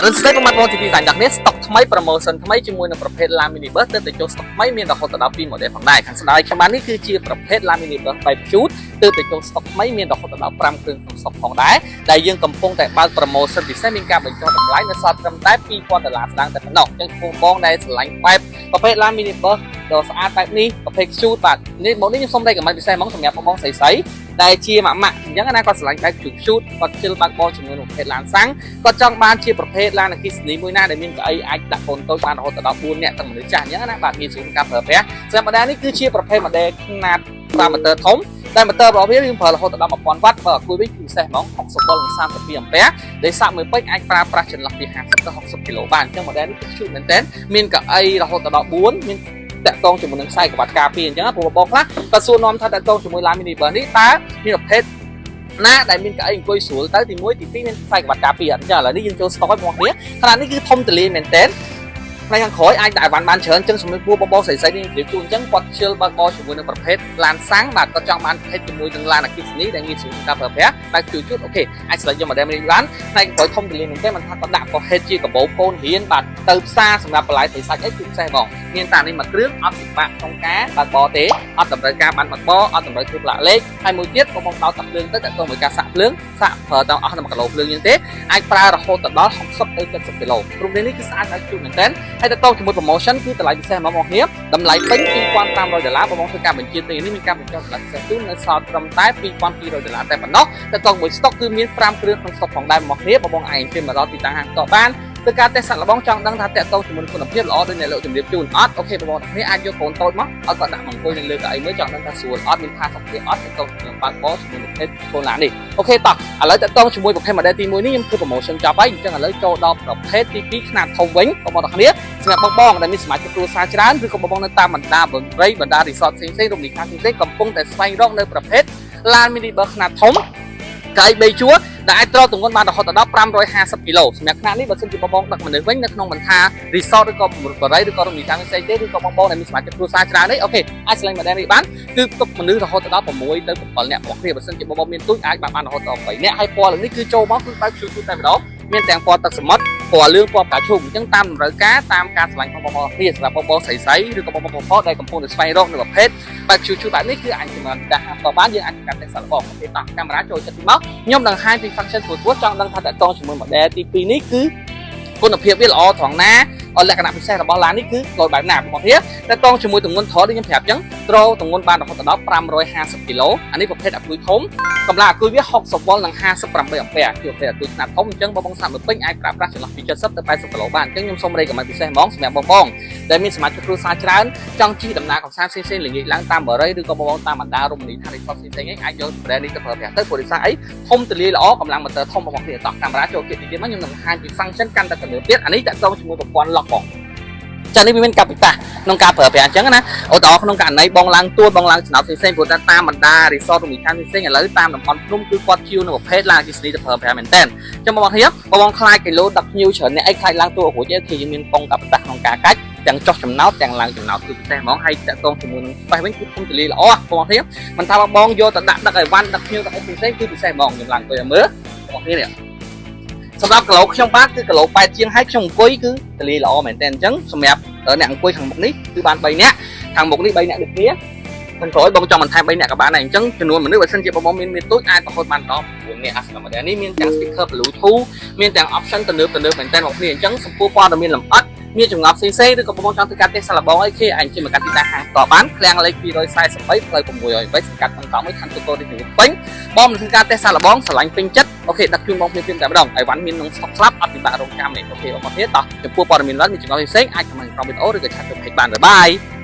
រិនស្លេកមកបងទីទីសាញ់ដល់នេះស្តុកថ្មី promotion ថ្មីជាមួយនឹងប្រភេទឡាន mini bus ទើបតែចូលស្តុកថ្មីមានរហូតដល់2 model ផងដែរខាងស្ដាយខ្ញុំបាននេះគឺជាប្រភេទឡាន mini bus បែប cute ទើបតែចូលស្តុកថ្មីមានរហូតដល់5គ្រឿងក្នុងស្តុកផងដែរដែលយើងកំពុងតែបើក promotion ពិសេសមានការបញ្ចុះតម្លៃនៅសល់ត្រឹមតែ2000ដុល្លារស្ដាងតែប៉ុណ្ណោះអញ្ចឹងបងបងដែលស្រឡាញ់បែបប្រភេទឡាន mini bus ដ៏ស្អាតបែបនេះប្រភេទ cute បាទនេះមកនេះខ្ញុំសុំ recommend ពិសេសហ្មងសម្រាប់បងបងស្រីស្រីដែលជាម៉ាក់ម៉ាក់អញ្ចឹងណាគាត់ស្រឡាញ់បែប cute cute គាត់ជិលបើកបរជាមួយនឹងប្រភេទឡានសាំងគាត់ចង់បានជាប្រភេទឡានអគ្គិសនីមួយណាដែលមានកៅអីអាចដាក់កូនតូចបានរហូតដល់4នាក់ទាំងមនុស្សចាស់អញ្ចឹងណាបាទងាយស្រួលក្នុងការប្រើប្រាស់សម្រាប់ model នេះគឺជាប្រភេទ model ខ្នាត5ម៉ូទ័រធំតែម៉ូទ័ររបស់វាយើងប្រើរហូតដល់1000វ៉ាត់បើអាគុយវិញគឺពិសេសហ្មង60វ៉ុលនិង32អាំពែដែលសាកមួយពេជ្រអាចប្រើប្រាស់ចន្លោះពី50ទៅ60គីឡូបានអញ្ចឹង model នេះគឺ cute មែនទែនមានកៅអីរហូតដល់4មានតាក់ទងជាមួយនឹងខ្សែក្រវ៉ាត់ការពារអញ្ចឹងព្រោះបងខ្លះក៏សួរនាំថាតាក់ទងជាមួយឡាន mini bus នេះតើមានប្រភេទណាដែលមានកៅអីអង្គុយស្រួលទៅទី1ទី2មានខ្សែក្រវ៉ាត់ការពារអញ្ចឹងឥឡូវនេះយើងចូលស្តុកឲ្យបងប្អូនខណៈនេះគឺធំទលាយមែនទែនផ្នែកខាងក្រោយអាចដាក់អីវ៉ាន់បានច្រើនអញ្ចឹងសម្រាប់ពួកបងបងស្រីស្រីនេះជម្រាបជូនអញ្ចឹងគាត់ជិលបើកបរជាមួយនឹងប្រភេទឡានសាំងបាទគាត់ចង់បានប្រភេទជាមួយនឹងឡានអគ្គិសនីដែលងាយស្រួលក្នុងការប្រើប្រាស់បែបជួជូត OK អាច select យក model នេះបានផ្នែកក្រោយធំទលាយមែនទែនមិនថាគាត់ដាក់ប្រភេទជាកាបូបកូនរៀនបាទទៅផ្សារសម្រាប់បន្លែត្រីសាច់អីគឺពិសេសបងមានតានេះមួយគ្រឿងអត់ពិបាកក្នុងការបើកបរទេអត់តម្រូវការបានបើកបរអត់តម្រូវធ្វើផ្លាកលេខហើយមួយទៀតបងបងដោតទឹកភ្លើងទៅតើតមួយការសាក់ភ្លើងសាក់ប្រើដល់អស់តែ1គីឡូភ្លើងយើងទេអាចប្រើរហូតដល់60ទៅ70គីឡូព្រោះនេះគឺស្អាតហើយជូនមែនទែនហើយតើតជាមួយ promotion គឺតម្លៃពិសេសហ្មងបងប្អូនតម្លៃពេញ2500ដុល្លារបងប្អូនធ្វើការបញ្ជាទិញនេះមានការបញ្ចុះតម្លៃពិសេសជូននៅសល់ត្រឹមតែ2200ដុល្លារតែប៉ុណ្ណោះតើតមួយ stock គឺមាន5គ្រឿងក្នុង stock ផងដែរបងប្អូនបងប្អូនអាចអញ្ជើញមកដល់ទីតាំងហាងតបាន ទៅការតេស្តសាក់លបងចង់ដឹងថាតាក់ទងជាមួយគុណភាពល្អដូចអ្នកលោកជំរាបជូនអត់ OK បងប្អូនគ្នាអាចយកកូនតូចមកឲ្យគាត់ដាក់មកអង្គុយនៅលើកៅអីមើលចង់ដឹងថាស្រួលអត់មានផាសុខភាពអត់តាក់ទងនឹងបើកបរជាមួយប្រភេទកូនឡាននេះ OK តោះឥឡូវតាក់ទងជាមួយប្រភេទ model ទី1នេះខ្ញុំធ្វើ promotion ចប់ហើយអញ្ចឹងឥឡូវចូលដល់ប្រភេទទី2ខ្នាតធំវិញបងប្អូនគ្នាសម្រាប់បងបងដែលមានសមាជិកគ្រួសារច្រើនឬក៏បងបងនៅតាមបណ្ដាបរិយបណ្ដា resort ផ្សេងៗរមណីយដ្ឋានផ្សេងៗកំពុងតែស្វែងរកនៅប្រភេទឡាន mini bus ខ្នាតធំកៅអី3ជួរដែលអាចទ្រទម្ងន់បានរហូតដល់550គីឡូសម្រាប់ខ្នាតនេះបើសិនជាបងបងដឹកមនុស្សវិញនៅក្នុងបន្ថា resort ឬក៏បរិយឬក៏រមណីយដ្ឋានផ្សេងៗទេឬក៏បងបងដែលមានសមាជិកគ្រួសារច្រើននេះ OK អាចឆ្លង model នេះបានគឺផ្ទុកមនុស្សរហូតដល់6ទៅ7នាក់បងគ្នាបើសិនជាបងបងមានទូចអាចបានរហូតដល់8នាក់ហើយពណ៌នេះគឺចូលមកគឺបែបជូតតែម្ដងមានទាំងពណ៌ទឹកសមុទ្រពណ៌លឿងពណ៌ផ្កាឈូកអញ្ចឹងតាមតម្រូវការតាមការឆ្លាញ់របស់បងប្អូនគ្នាសម្រាប់បងបងស្រីស្រីឬក៏បងបងប្រុសដែលកំពុងតែស្វែងរកនៅប្រភេទបែបជូតបែបនេះគឺអាចចំណងដាក់ហាតបានយើងអាចកាត់តែសាក់បង OK តោះកាមេរ៉ាចូលចិត្តទីមកខ្ញុំនឹងហាញពី function ស្រួលៗចង់ដឹងថាតកតងជាមួយ model ទី2នេះគឺគុណភាពវាល្អត្រង់ណាលក្ខណៈពិសេសរបស់ឡាននេះគឺលយបែបណាបងប្អូនតកតងជាមួយទម្ងន់ត្រដូចខ្ញុំប្រាប់អញ្ចឹងត្រទម្ងន់បានរហូតដល់550គីឡូអានេះប្រភេទអាគុយធំកម្លាំងអាគុយវា60វ៉ុលនិង58អាំពែគឺប្រភេទអាគុយខ្នាតធំអញ្ចឹងបងបងសាកមើលពេញអាចប្រើប្រាស់ចន្លោះពី70ទៅ80គីឡូបានអញ្ចឹងខ្ញុំសូម recommend ពិសេសហ្មងសម្រាប់បងបងដែលមានសមាជិកគ្រួសារច្រើនចង់ជិះដំណើរកម្សាន្តផ្សេងៗល្ងាចឡើងតាមបរិយឬក៏បងបងតាមបណ្ដារមណីយដ្ឋាន resort ផ្សេងៗអាចយក brand នេះទៅប្រើប្រាស់ទៅព្រោះដោយសារអីធំទលាយល្អកម្លាំងម៉ូទ័រធំរបស់គ្នាតោះកាមេរ៉ាចូលទៀតទៀតមកខ្ញុំនឹងបង្ហាញពី function កាន់តែទំនើបទៀតអានេះតាក់ទងជាមួយប្រព័ន្ធ lock បងចានេះវាមានកាពីតាក្នុងការប្រើប្រាស់អញ្ចឹងណាឧទាហរណ៍ក្នុងករណីបងឡើងទួតបងឡើងចំណោទផ្សេងៗព្រោះតែតាមបណ្ដា resort រមណីយដ្ឋានផ្សេងៗឥឡូវតាមតំបន់ភ្នំគឺគាត់ជាវនៅប្រភេទឡានអគ្គិសនីទៅប្រើប្រាស់មែនតើអញ្ចឹងបងប្អូនគ្នាបងខ្លាចគីឡូដឹកភ្ញៀវច្រើនអ្នកអីខ្លាចឡើងទួរួចទេគឺយើងមានប៉ុងកាពីតាក្នុងការកាច់ទាំងចុះចំណោតទាំងឡើងចំណោតគឺពិសេសហ្មងហើយតាក់ទងជាមួយនឹងស្បេះវិញគឺធំទលាយល្អបងប្អូនគ្នាមិនថាបងយកទៅដាក់ដឹកអីវ៉ាន់ដឹកភ្ញៀវដឹកអីផ្សេងៗគឺពិសេសហ្មងខ្ញុំឡើងអង្គុយឲ្យមើលបងប្អូនគ្នានេះសម្រាប់គីឡូខ្ញុំបាទគឺគីឡូ8ជាងហើយខ្ញុំអង្គុយគឺទលាយល្អមែនតើអញ្ចឹងសម្រាប់អ្នកអង្គុយខាងមុខនេះគឺបាន3នាក់ខាងមុខនេះ3នាក់ដូចគ្នាខាងក្រោយបងចង់បន្ថែម3នាក់ក៏បានដែរអញ្ចឹងចំនួនមនុស្សបើសិនជាបងមានមានទូចអាចរហូតបានដល់9នាក់អាសម្រាប់ model នេះមានទាំង speaker Bluetooth មានទាំង option ទំនើបទំនើបមែនតើបងប្អូនអញ្ចឹងសំពោះព័ត៌មានលម្អិតមានចម្ងល់ផ្សេងៗឬក៏បងចង់ធ្វើការតេស្តសាឡបងអីគេអាចជិះមកកាត់ទីតាំងហាងតបានឃ្លាំងលេខ243ផ្លូវ608សង្កាត់បង្កប់មួយខណ្ឌទូតនេះពេញបងនឹងធ្វើការតេស្តសាឡបងស្រឡាញ់ពេញចិត្ត OK ដឹកជូនបងភ្លាមៗតែម្ដងអីវ៉ាន់មានក្នុងស្តុកស្លាប់អត់ពិបាករងចាំទេ OK បងប្អូនតោះចំពោះព័ត៌មានឡើងមានចម្ងល់ផ្សេងៗអាច comment ក្រោមវីដេអូឬក៏chat ទៅ page បាន bye bye.